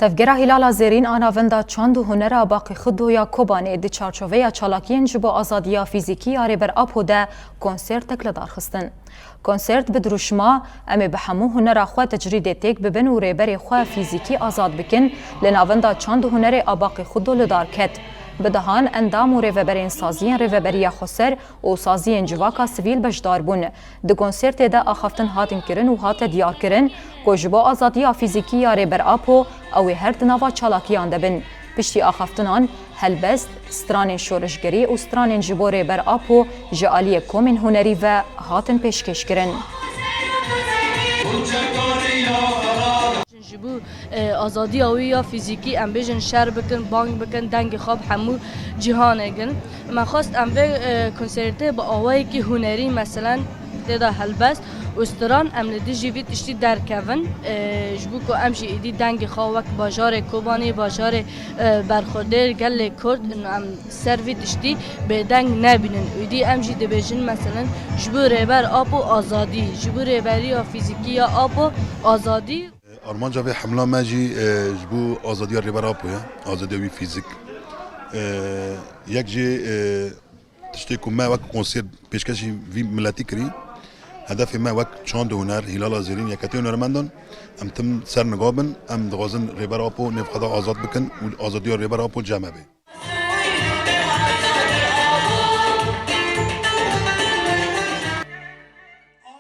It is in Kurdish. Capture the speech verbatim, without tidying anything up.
Tevgera Hîlala Zêrîn a Navenda Çand û Hunera Baqî Xudo ya Kobanê di çarçoveya çalakiyên ji bo azadiya fîzîkî ya Rêber Apo de konsertek li dar xistin. Konsert bi dirûşma "Em ê bi hemû hunera xwe tecrîdê têk bibin û rêberê xwe fîzîkî azad bikin" li Navenda Çand û Hunerê a Baqî Xudo li dar ket. Bi dehan endam û rêveberên saziyên Rêveberiya Xweser û saziyên civaka sivîl beşdar bûn. Di konsertê de axaftin hatin kirin û hate diyarkirin ku ji bo azadiya fîzîkî ya Rêber Apo ew ê her di nava çalakiyan de bin. Piştî axaftinan helbest, stranên şoreşgerî û stranên ji bo Rêber Apo ji aliyê komên hunerî ve hatin pêşkêşkirin. Ji bo, e, azadiya wî ya fîzîkî, em bêjin, şer bikin, bang bikin, dengê xwe bi hemû cîhanê gin. Me xwest em vê, e, konsertê bi awayekî hunerî, meselen, tê de helbest û stran, em li dijî vî tiştî derkevin, e, ji bo ku em jî êdî dengê xwe wek bajarê Kobanê, bajarê, e, berxwedêr gelê Kurd, em ser vî tiştî bêdeng nebînin. Êdî em jî dibêjin, meselen, ji bo Rêber Apo azadî, ji bo rêberiya fîzîkî ya Apo azadî. Armanca vê hemla me jî, e, ji bo azadiya Rêber Apo ye, azadiya wî fîzîk. E, yek jî, e, tiştê ku me wek konsêrt pêşkêşî vî miletî kirî, hedefê me wek çand û huner, Hîlala Zêrîn, Yeketî Hunermendan, em tim ser niga bin, em dixwazin Rêber Apo nêv xwe de azad bikin û azadiya Rêber Apo cem be.